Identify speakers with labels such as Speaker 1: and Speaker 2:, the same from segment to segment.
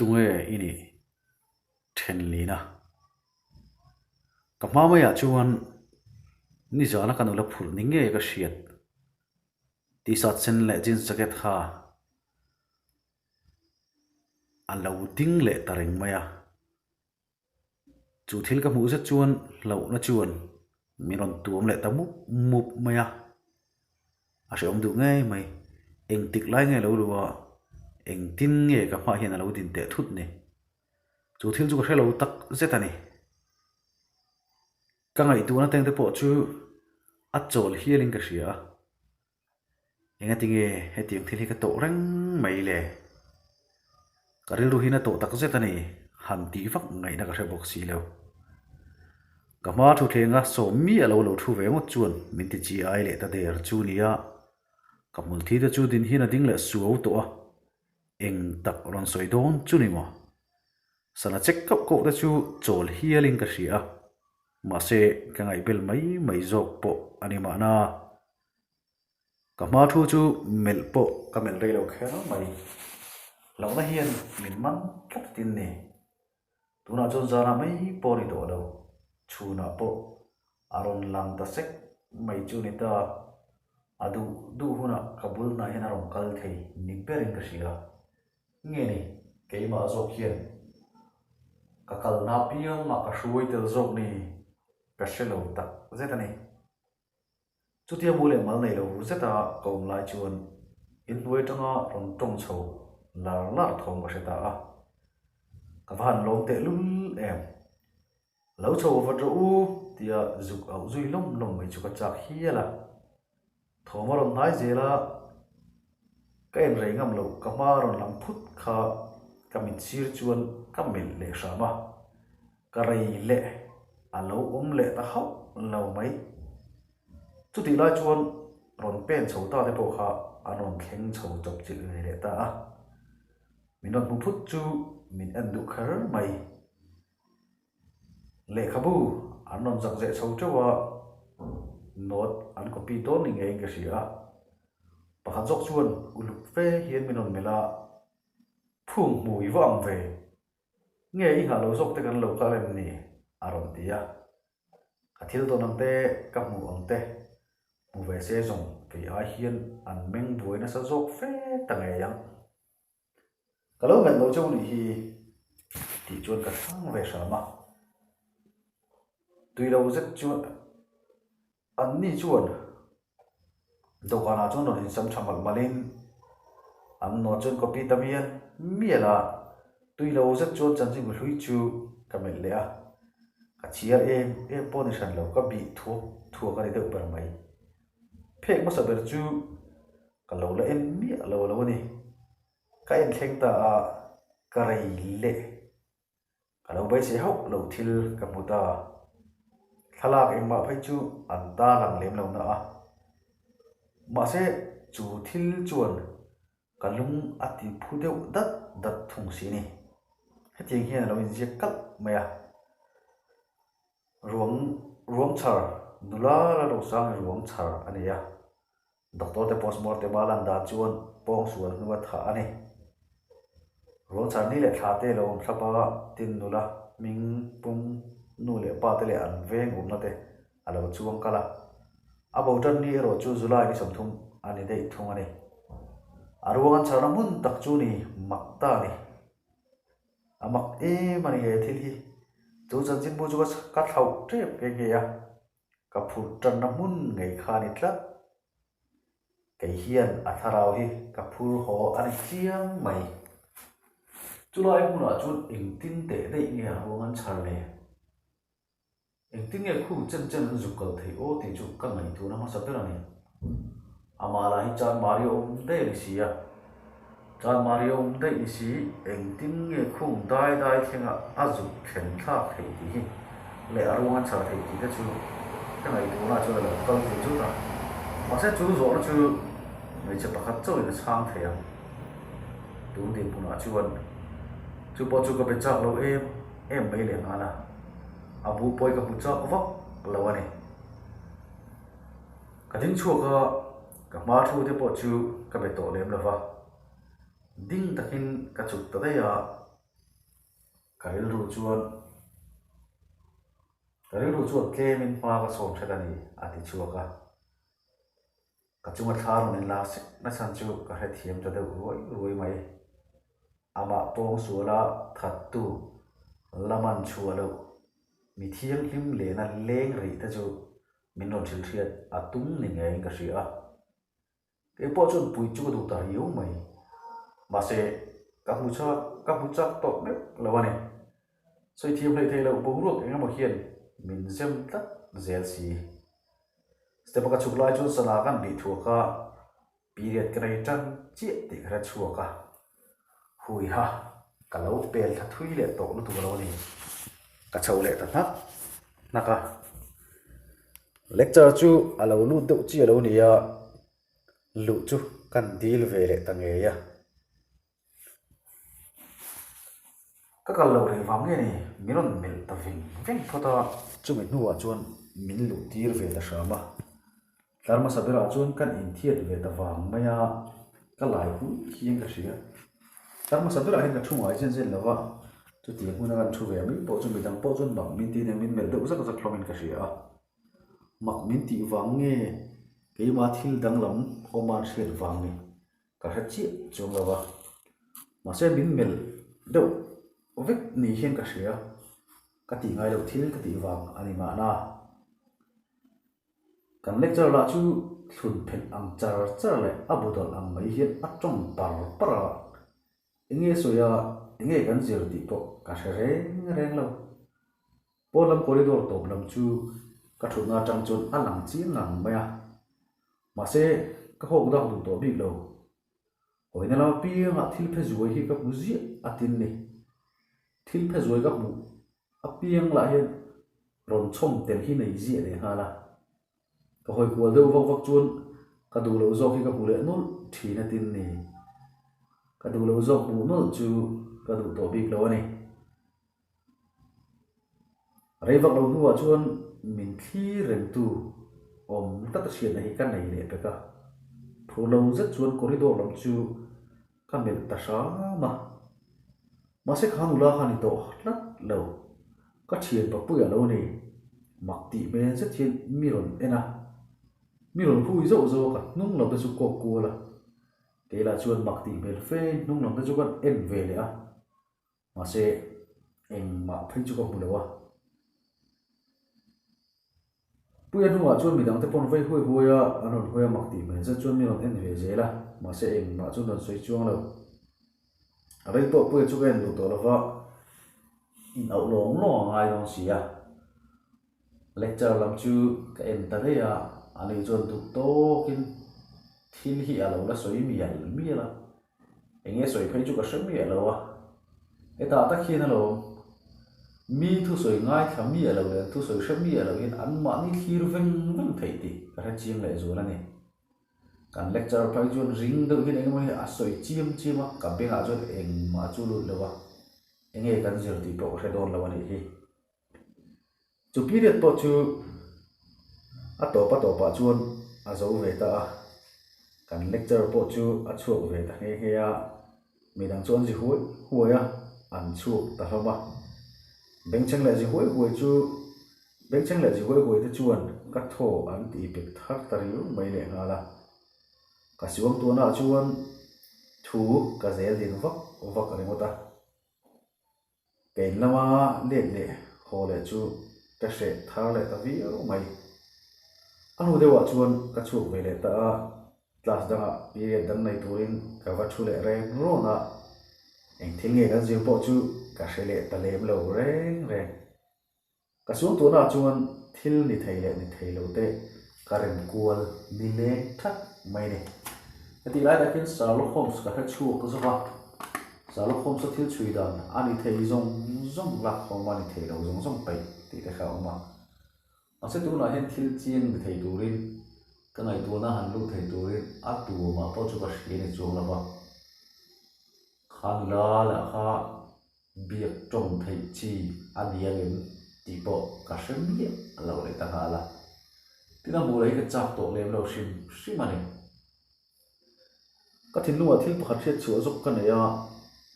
Speaker 1: Tunge i nih? Thenlina. Ka hma maiah chuan nizana ka nula phurh ni ngei ka hriat. T-shirt sen leh jeans jacket kha a lo ding leh ta reng mai a. Chu thil ka hmuh zet chuan hlauhna chuan min rawn tuam leh ta mup mup mai a, a hrehawm duh ngei mai. Engtik lai nge lo luh a, engtin nge ka hmah hian a lo din teh thut ni. Chu thil chu ka hre lo tak zet a ni. Ka ngaihtuahna teng te pawh chu a chawl hialin ka hria a. Engatinge hetiang thil hi ka tawh reng mai le? Ka rilru hi na tawh tak zet a ni, han tih vak ngaihna ka hre bawk si lo. Ka hma thuthlenga sawm miah lo lo thu ve ngawt chuan min ti chi ai leh ta der chu nia. Ka hmulthi te chu din hian a ding leh suau tawh a, eng tak rawn sawi dawn chu ni maw? Sana chek kauh kauh te chu chawl hialin ka hria a, mahse ka ngaihbel mai mai zawk pawh a ni mahna. Ka hma thu chu melh pawh ka melh rei lo kher mai. Hlauhna hian min man tlat tin ni. Tunah chuan zanah mai pawh a ni tawh lo. Chhunah pawh a rawn lang ta sek mai chu ni ta. A duh duh hunah ka bul hnah hian a rawn kal thei ni berin ka hria. Nge ni, keimah zawk hian ka kalna apiangah ka hruai tel zawk ni ka hre lo tak zet a ni. Chutia mu leh mal nei lo zeta ka awm lai chuan inhnuai atanga rawn tawng chho lar lar thawm ka hre ta a. Ka va han lawm teh lul em. Lo chho vat rawh u tia zuk auh zui lawm lawm mai chu ka chak hial a. Thawm a rawn hnai zel a, ka en rei ngam loh ka hma rawn lang phut kha ka mit sir chuan ka melh leh hram a. Ka rei leh a lo awm leh ta hauh lo mai. Chutih lai chuan rawn pen chho ta te pawh kha an rawn thleng chho chawp chilh ve leh ta a. Min rawn hmu phut chu min en duh kher mai. Lehkhabu an rawn zak zeh chho teuh a, note an copy dawn ni ngeiin ka hria a. Pakhat zawk chuan uluk fe hian min rawn melh a, Phung hmui va ang ve. Nge i nghah lo zawk te kan lo kal em ni? a rawn ti a. Ka thil tawn ang te, ka hmuh ang te, hmu ve se zawng kei ai hian an meng buai nasa zawk fe ta ngei ang. Ka lo melh lo cheu nih hi tih chuan ka hrang ve hram a. Tui lo zet chuan Anni chuan dawhkanah chuan rawn insam tha malh malhin an nawh chuan copy ta mial mial a, tui lo zet chuan chanchin bu hlui chu ka melh leh a, ka chhiar em em pawh ni hran lo, ka bih thuak thuak a ni deuh ber mai. Phek hmasa ber chu ka lo la en miah lo lo a ni, ka en thleng ta a, ka rei leh. Ka lo beisei hauh lo thil ka hmu ta. Thlalak engmah phei chu an ta lang lem lo na a. Mahse chu thil chuan ka lung a ti phu deuh dat dat thung si ni. Hetiang hian a lo inziak kalh mai a. Ruang ruang chhar nula la lo sang hi ruang chhar a ni a. Doctor te postmortem a lan dan chuan pawngsual hnu a thah a ni. Ruangchar ni leh thla te lo awm thlap a, tin nula, hming, pum, nu leh pa te leh an veng awmna te a lo chuang kal a. A bo tan ni erawh chu July ni 30 a ni daih thung a ni. A ruang an chharna hmun tak chu ni mak ta a ni. A mak em a ni he thil hi. Chu chanchinbu chu ka thlauh tep nghe nghe a. Ka phurh tanna hmun ngei kha a ni tlat. Kei hian a thlarau hi ka phur haw a ni chiang mai. Chulai hmunah chuan engtin teh daih nge a ruang an chhar le? Engtin nge khu chen chen an zuk kal theih aw tih chu ka ngaihtuahna hmasa ber a ni. Amah lah hi chan Maria awm daih a ni si a. Chan Maria awm daih ni si, engtin nge khung dai dai thlenga a zuk thlen thlak theih tih hi leh a ruang an chhar theih tih te chu ka ngaihtuahna chuan a lo kal zut zut a. Mahse chu zawhna chu hmeichhe pakhat chauhin a chhang thei ang. Tun dinhmunah chuan chu pawh chu ka be chak lo em em mai leh nghal a, a bu pawi ka hmu chak vak lo a ni. Ka ding chhuak a, ka hma thu te pawh chu ka be tawh lem lo va, ding takin ka chuk ta daih a. Ka rilru chuan Ka rilru chuan tlemin hma ka sawn hret a ni, a ti chhuak a. Ka chunga thla rawn inlar sek nachhan chu ka hrethiam ta deuh ruai ruai mai. Amah pawng suala thattu la man chhuah loh mi thianghlim lehna leng rih te chu min rawn hrilh hriat a tum ni ngeiin ka hria a. Kei pawh chuan puih chu ka duh ta riau mai. Mahse, ka hmu chak, ka hmu chak tawh meuh lo a ni. Sawi thiam hleih theih loh boruak eng emaw hian min zem tlat zel si. Step a ka chhuk lai chuan sana kan bih thuak a, period ka nei tan chiah tih ka hre chhuak a. Hui ha, ka lo pel thla thui leh tawh lutuk a lo ni. Ka chho leh ta hnak hnak a. Lecture chu a lo lut deuh chi a lo ni a, luh chu kan dil ve leh ta ngei a. Ka kal loh rih vang nge ni, min rawn melh ta veng veng phawt a. Chumi hnuah chuan min luh tir ve ta hram a. Tlar hmasa berah chuan kan inthiat ve ta vang mai a, ka lai hui hian ka hria. Tlar hmasa berah hian ka thu ngai zen zen lo va, chutiang huna kan thu ve mai pawh chu midang pawh chuan mak min tih nen min melh deuh zak zak hlawmin ka hria a. Mak min tih vang nge keimah thil danglam awman hriat vang ni ka hre chiah chuang lo va, mahse min melh deuh vek ni hian ka hria, ka tih ngai loh thil ka tih vang a ni mahna. Kan lecture lah chu thlun phelh ang char char leh a bu dawlh ang mai hian a tawng par par a, enge sawi a, enge kan zir tih pawh ka hre reng reng lo. Pawn lam corridor tawp lam chu ka thutna atang chuan a lang chiang ngang mai a, mahse ka hawk dak duh tawh bik lo. Hawina lam apiangah thil phe zuai hi ka hmu ziah a tin ni. Thil phe zuai ka hmuh apiang lah hian rawn chhawm tel hi nei ziah leh nghal a. Ka hawi kual deuh vak vak chuan ka duh loh zawk hi ka hmu leh nawlh thin a tin ni. Ka duh loh zawk hmuh nawlh chu ka duh tawh bik lo a ni. Rei vak lo hnuah chuan min thlir rengtu awm tlat a hriatna hi ka nei leh pek a. Phur lo zet chuan corridor lam chu ka melh ta hram a. Mahse kha nula kha ni tawh tlat lo. Ka thian papuia lo ni. Mak tih hmel zet hian mi rawn en a. Mi rawn hui zauh zauh a ka hnung lam te chu kawk kual a. Kei lah chuan mak tih hmel fe in hnung lam te chu ka en ve leh a. Mahse, engmah phei chu ka hmu lo a. Puia hnuah chuan midang te pawn vei huai huai a, an rawn hawi a mak tih hmel zet chuan min rawn en ve zel a, mahse engmah chu an rawn sawi chuang lo. A rei pawh Puia chu ka en duh tawh lo va, in auh lawng lawng a ngai dawn si a. Lecture lam chu ka en ta daih a, ani chuan duh tawkin thil hi a lo la sawi mial mial a. Eng nge sawi phei chu ka hre miah lo a, hetah tak hian alawm mi thusawi ngaithla miah lo leh an thusawi hre miah lo hian anmahni thlir veng veng theih tih ka hre chiang leh zual a ni. Kan lecture phei chuan ring deuh hian eng emaw hi a sawi chiam chiam a, ka bengah chuan engmah chu lut lo a, eng nge kan zir tih pawh ka hre dawn lo a nih hi. Chu period pawh chu a tawp a tawpah chuan a zo ve ta a, kan lecture pawh chu a chhuak ve ta nghe nghe a, midang chu an zi huai huai a, an chhuak ta hlawm a. Bengchheng leh zi huai huai chu Bengchheng leh zi huai huai te chuan ka thaw an tih pek thar ta riau mai leh nghal a. Ka siam tuanah chuan thu ka zel din vak vak ringawt a. Ka in lama let leh haw leh chu ka hreh thar leh ta viau mai. A hnu deuhah chuan ka chhuak ve leh ta a, class dangah period dang nei turin ka va thu leh reng rawn a, eng thil nge kan zir pawh chu ka hre leh ta lem lo reng reng. Ka suang tuahnaah chuan thil ni thei leh ni thei lo te ka rem kual ni leng that mai a ni. Hetih lai takin Sherlock Holmes ka hre chhuak zawk a, Sherlock Holmes-a thil chhui dan a ni thei zawng zawng lak khawm a ni thei lo zawng zawng peih tih te kha a awm a. Mahse tunah hian thil chiang ni thei turin ka ngaihtuahna han lut thei turin a tumah pawh chu ka hria ni chuang lo va. Kha nula lah kha Biak tawng theih chi a ni angem tih pawh ka hre miah lo leh ta nghal a. Tin a hmuh leh hi ka chak tawh lem lo hrim hrim a ni. Ka thinlungah thil pakhat hriat chhuah zawk ka nei a.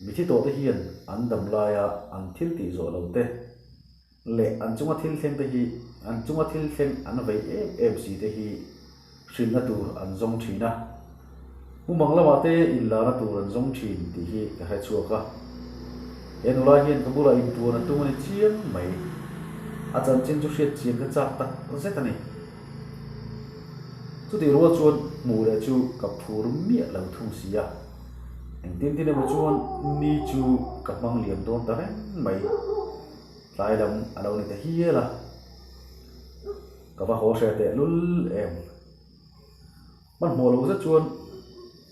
Speaker 1: Mithi tawhte hian an dam laia an thil tih zawh lo te leh an chunga thil thleng te hi an chunga thil thleng an vei em em si te hi hrilhna tur an zawng thin a. Mumang lamah te inlarna tur an zawng thin tih hi ka hre chhuak a. He nula hian ka bulah inpuan a tum a ni chiang mai. A chanchin chu hriat chian ka chak tak zet a ni. Chutih rual chuan hmuh leh chu ka phur miah lo thung si a, engtin tin emaw chuan ni chu ka hmang liam dawn ta reng mai. Tlai lam a lo ni ta hial a, ka va haw hre teh lul em. Hmanhmawh lo zet chuan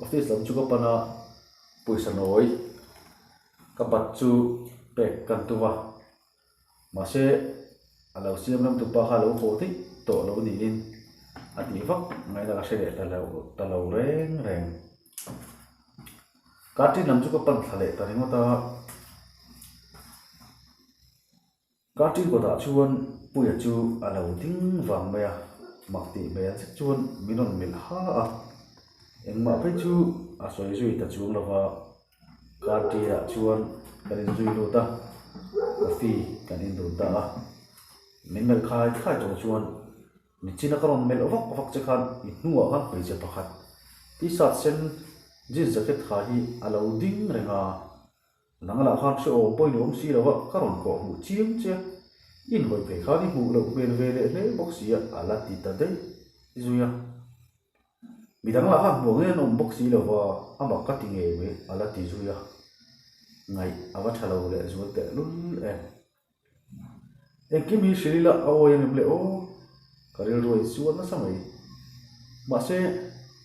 Speaker 1: office lam chu ka pan a, pawisa nawi ka bat chu pek kan tum a. Mahse, a lo siam ram tupa kha a lo haw daih tawh lo niin a tih vak ngaihna ka hre leh ta lo ta lo reng reng. Kartin lam chu ka pan thla leh ta ringawt a, Kartin kawtah chuan Puia chu a lo ding vang mai a, mak tih hmel zet chuan min rawn melh ha a, engmah phei chu a sawi zui ta chuang lo va. Party ah chuan kan inzui lut a, coffee kan in dun ta a. Min melh khai khai tawh chuan nichina ka rawn melh vak vak che khan i hnuah khan hmeichhe pakhat t-shirt sen jeans jacket ha hi a lo ding reng a, nang lah khan hrehawm pawh i ni awm si lo a, ka rawn kawh hmuh chiang che a, i inhawi phei khan i hmuh loh hmel ve leh hle bawk si a, a la ti ta daih zui a. Midang lah khan hmuh angin an awm bawk si lo va, a mak ka ti ngei mai a la ti zui a, ngaih a va tha lo leh zual teh lul em. Engkim hi hrilh ila a awi ang em le aw, ka rilru a insual nasa mai. Mahse,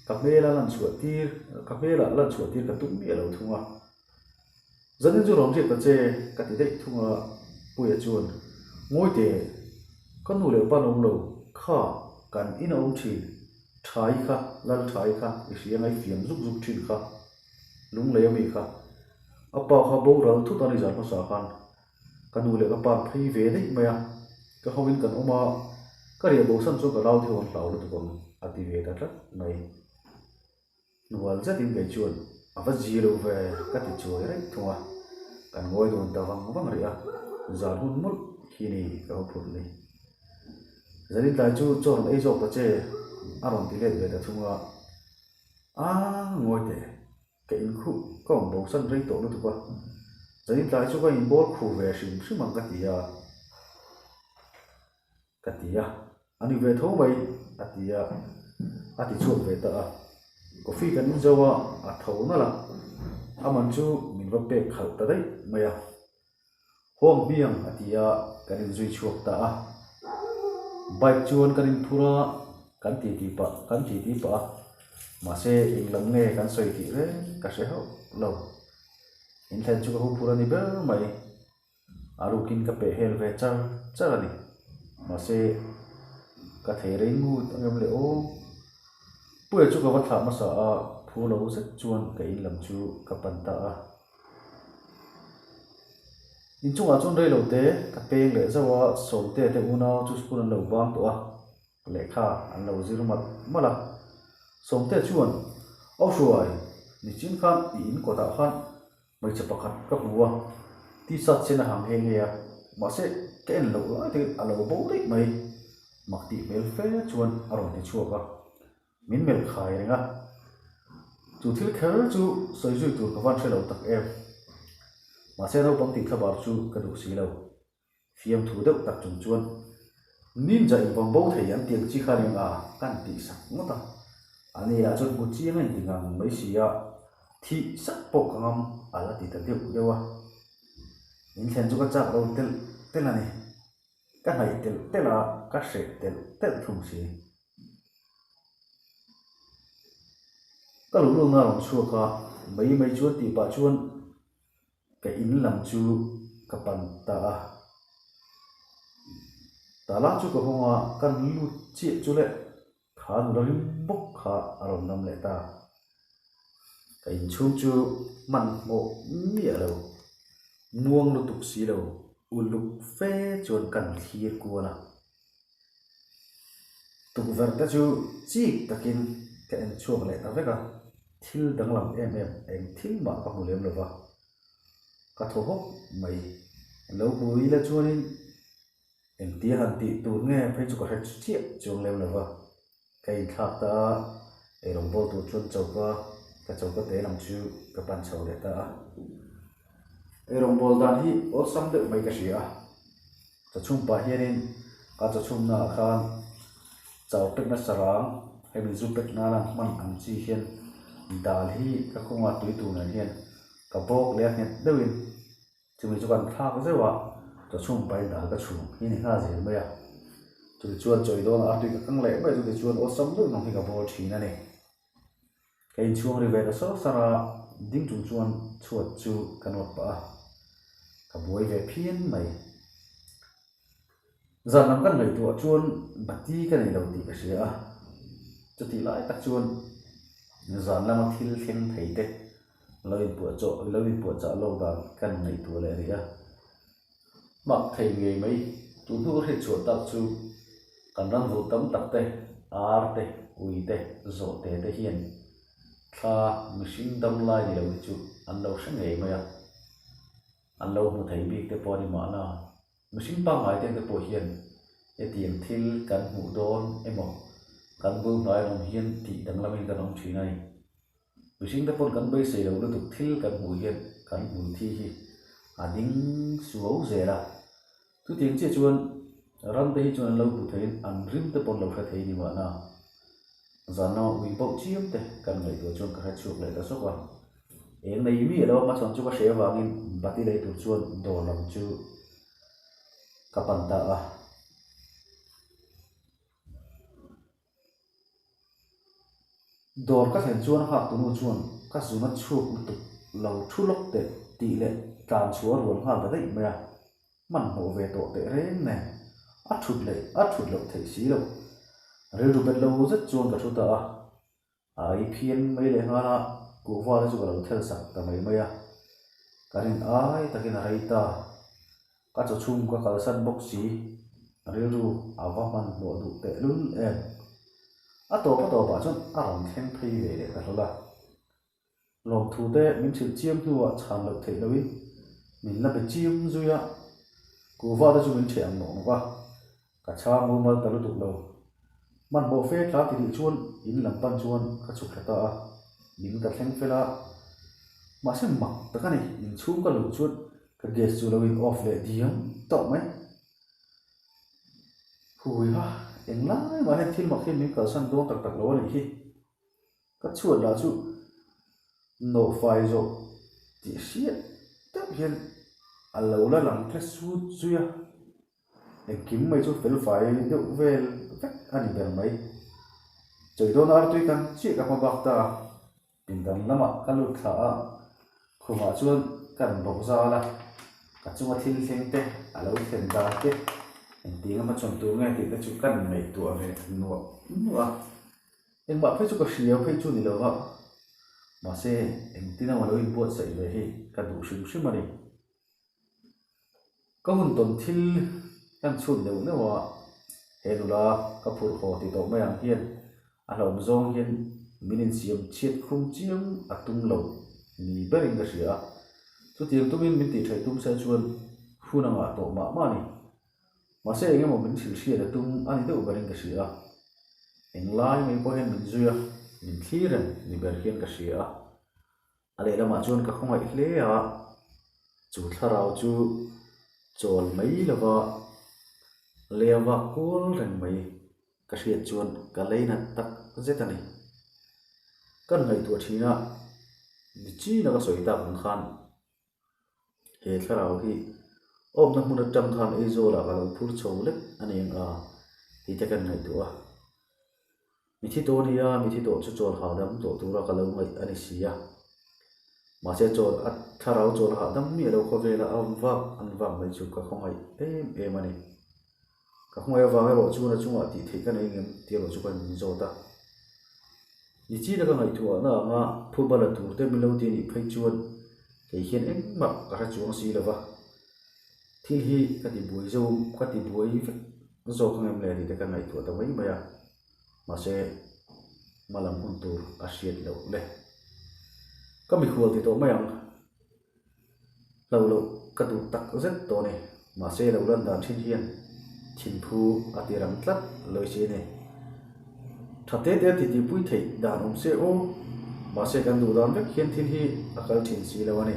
Speaker 1: ka hmela lan chhuah tir, ka hmela lan chhuah tir ka tum miah lo thung a. Zanin chu rawn riak ta che ka ti daih thung a, Puia chuan, Ngawi teh, ka nu leh pa an awm lo, kha kan in a awm thin, Thai kha, Lal Thai kha i hria ngai fiam zuk zuk thin kha, lunglei a mi kha, a pa kha boral thut a ni zan hmasa khan, ka nu leh ka pa an phei ve daih mai a, ka ho in kan awm a, ka riah bosan chuan ka nau te ho an hlau lutuk ang a ti ve ta tlat mai. Hnual zetin kei chuan a va zi lo ve ka ti chuai reng thung a, kan ngawi dun ta vang vang rih a, zan hun mawlh hi ni ka ho phurh ni. Zanin tlai chu chaw rawn ei zawk ta che a rawn ti let ve ta thung a, Aa ngawi teh, ka inkhuh ka awm bosan rei tawh lutuk a, zanin tlai chu ka inbawl khuh ve hrim hrim ang ka ti a. Ka ti a, a ni ve tho mai a ti a, a ti chhuak ve ta a. Coffee kan in zo a, a tho nalh a, a man chu min va pek khalh ta daih mai a. Hawng hmiang a ti a, kan in zui chhuak ta a. Bike chuan kan in phur a, kan ti ti pah, kan ti ti pah a, mahse eng lam nge kan sawi tih reng ka hre hauh lo. Inthlen chu ka hu phur a ni ber mai. A rukin ka peh hel ve char char a ni. Mahse, ka thei rei ngut ang em le aw. Puia chu ka va thlah hmasa a, phur lo zet chuan ka in lam chu ka pan ta a. Inchungah chuan rei lo te ka peng leh zauh a, Sawmte te unau chu school an lo bang tawh a. Lehkha an lo zir malh malh a. Sawmte chuan, Aw Hruai, nichin khan i in kawtah khan hmeichhe pakhat ka hmu a, t-shirt sen a hang nghe nghe a, mahse ka en loh lai takin a lo bo daih mai, mak tih hmel fe chuan a rawn ti chhuak a, min melh khai reng a. Chu thil kher chu sawi zui tur ka van hre lo tak em. Mahse naupang tih thlabar chu ka duh si lo. Fiamthu deuh tak chung chuan Ninja in vawm bo thei an tiang chi kha ring a kan tih sak ngawt a. A ni lah chuan hmu chiang a inti ngang mai si a, thih sak pawh ka ngam a la ti ta deuh deuh a. In thlen chu ka chak lo telh telh a ni. Ka hnaih telh telh a, ka hreh telh telh thung si. Ka luhlulna a rawn chhuak a, mai mai chuan tih pah chuan Ka in lam chu ka pan ta a, tala chu ka hawng a, ka lut chiah chu le kha nula rim bawk kha a rawn lam leh ta. Ka inchhung chu hmanhmawh miah lo, muang lutuk si lo, uluk fe chuan kan thlir kual a. Tukverh te chu chik takin ka en chhuak leh ta vek a, thil danglam em em eng thil mah ka hmu lem lo va. Ka thaw hawk mai. Lo hmu ila chuanin engtia han tih tur nge phei chu ka hre chiah chuang lem lo va. Ka inthlak ta a, eirawng bawl tur chuan choka ka choka te lam chu ka pan chho leh ta a. Eirawng bawl dan hi awlsam deuh mai ka hria a. Chawchhum pah hianin ka chawchhumna ah khan chau pekna sarang hemi zu pek nana hman ang chi hian dal hi ka khunga tui tur nen hian ka bawk leh a nghet deuhin chumi chu kan thlak zeuh a, chawchhum pahin dal ka chhum hi ni nghal zel mai a. Chumi chuan chawi dawnah artui ka kang leh mai a, chuti chuan awlsam deuh hnawng hi ka bawl thin a ni. Ka inchhuang ri ve ta sawr sawr a, ding chung chuan chhuat chu ka nawt pah a, ka buai ve phian mai. Zan lam kan ngaihtuah chuan bati ka nei lo tih ka hria a, chutih lai tak chuan zan lama thil thleng thei te lo inpuahchawh lo inpuahchah lawk dan kan ngaihtuah leh rih a. Mak thei ngei mai, tun hnu ka hriat chhuah tak chu kan ram vur tam tak te, ar te, ui te, zawhte te hian thla mihring dam lai ni lo hi chu an lo hre ngei mai a, an lo hmu thei bik te pawh a ni mahna. Mihring pangngai te te pawh hian hetiang thil kan hmuh dawn emaw kan bul hnai an awm hian tih danglamin kan awm thin a ni. Mihring te pawn kan beisei lo lutuk thil kan hmuh hian kan hmul thi hi a ding suau zel a. Chutiang chiah chuan ram te hi chuan an lo hmu theiin an rim te pawn lo hre thei ni mahna. Zan lama ui bauh chiam te kan ngaihtuah chuan ka hre chhuak leh ta zawk a. Eng nei mi alo hmachhawn chu ka hre avangin bati lei tur chuan dawr lam chu ka pan ta a. Dawr ka thlen chuan a nghak tunu chuan ka zuna chhuak lutuk lo thu lawk teh tih leh tlan chhuah a rual nghal ta daih mai a, hmanhmawh ve tawh teh reng nen a thut leh a thut loh theih si loh. Rilru bet lo zet chuan ka thu ta a, a ei phian mai leh nghal a, kuhva te chu ka lo thel sak ta mai mai a, ka rin ai takin a rei ta. Ka chaw chhung ka kalsan bawk si, rilru a va hmanhmawh duh tehlul em. A tawp a tawpah chuan a rawn thleng phei ve leh ta hlawl a. Lawmthu te min hrilh chiam hnuah chhan loh theih loin min la be chiam zui a, kuhva te chu min ṭheh ang nawk nawk a, ka chhang mumal ta lutuk lo. Hmanhmawh fe tla ti rih chuan in lam pan chuan ka chhuk thla ta a, in ka thleng fel a, mahse mak tak a ni, inchhung ka luh chuan Ka gas chu lo in off leh diam tawh mai. Hui ha, englai mah hian thil mak hian min kalsan dawn tak tak lo a nih hi. Ka chhuat lah chu nawh fai zawh tih hriat deuh hian a lo la lang tle sut zui a. Engkim mai chu fel fai deuh vel vek a ni ber mai. Chawi dawn artui kan chiah ka hma bak ta. Pindan lamah ka lut thla a, khumah chuan ka rawn bawk zal a, ka chunga thil thleng te, a lo thlen dan te, engtiang emaw chawm tur nge tih te chu ka ngaihtuah ve nuah nuah a. Engmah phei chu ka hria phei chu ni lo va, mahse engtin emaw lo inbuatsaih ve hi ka duh hrim hrim a ni. Ka hun tawn thil kan chhut neuh neuh a, he nula ka phurh haw ti tawh mai ang hian a hlauhawm zawng hian min insiam chhiat khum chiang a tum lo ni berin ka hria a, chutiang tumin min tihtheih tum se chuan hun a ngah tawh mah mah a ni. Mahse eng emaw min hrilh hriat a tum a ni deuh berin ka hria a, englai mai pawh hian min zui a, min thlir reng ni ber hian ka hria a. A lehlamah chuan ka khawngaih hle a, chu thlarau chu chawl mai lova lei vak kual reng mai ka hriat chuan ka lei nat tak zet a ni. Kan ngaihtuah thin a, ni china ka sawi tak ang khan he thlarau hi awmna hmun atang khan Aizawlah ka lo phur chho lek a ni ang a tih te kan ngaihtuah a. Mithi tawh a nia, mithi tawh chu chawl hahdam tawh tura ka lo ngaih a ni si a. Mahse chawl a thlarau chawl hahdam miah lo khawvela a awm vak an vak mai chu ka khawngaih em em a ni. Ka khawngaih avang erawh chuan a chungah tih theih ka nei ngem tih erawh chu ka min zawt a. Nichina ka ngaihtuahna anga phuba la tur te min lo ti a nih phei chuan kei hian engmah ka hre chuang si lo va. Thil hi ka ti buai zo ka ti buai vek zawk ang em le tih te ka ngaihtuah ta mai mai a. Mahse, hmalam hun tur a hriat loh le. Ka mikhual ti tawh mai ang. Hlo loh ka duh tak zet tawh a ni. Mahse lo lan dan thin hian thinphu a ti rang tlat lawi si a ni. Tha te te a titipui theih dan awm se aw. Mahse kan duh dan vek hian thil hi a kal thin si lo a ni.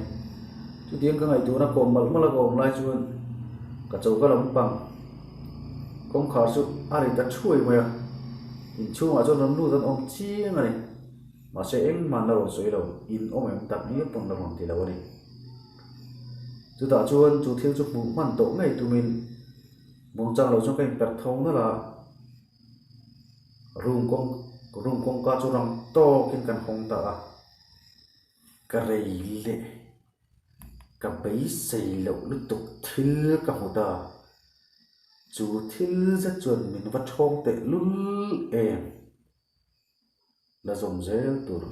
Speaker 1: Chutiang ka ngaihtuahna kawm malh malh a ka awm lai chuan ka choka lampang kawngkhar chu a ri ta thuai mai a. Inchhungah chuan rawn lut an awm chiang a ni. Mahse engmah an la rawn sawi lo, in awm em tak ngial pawn la rawn ti lo a ni. Chutah chuan chu thil chu hmuh hman tawh ngei tumin muangchang lo chuan ka inperh tho nalh a, room kawng room kawngka chu rang tawkin kan hawng ta a, ka rei leh ka beisei loh lutuk thil ka hmu ta, chu thil zet chuan min va ṭhawng teh lul em. La zawm zel tur.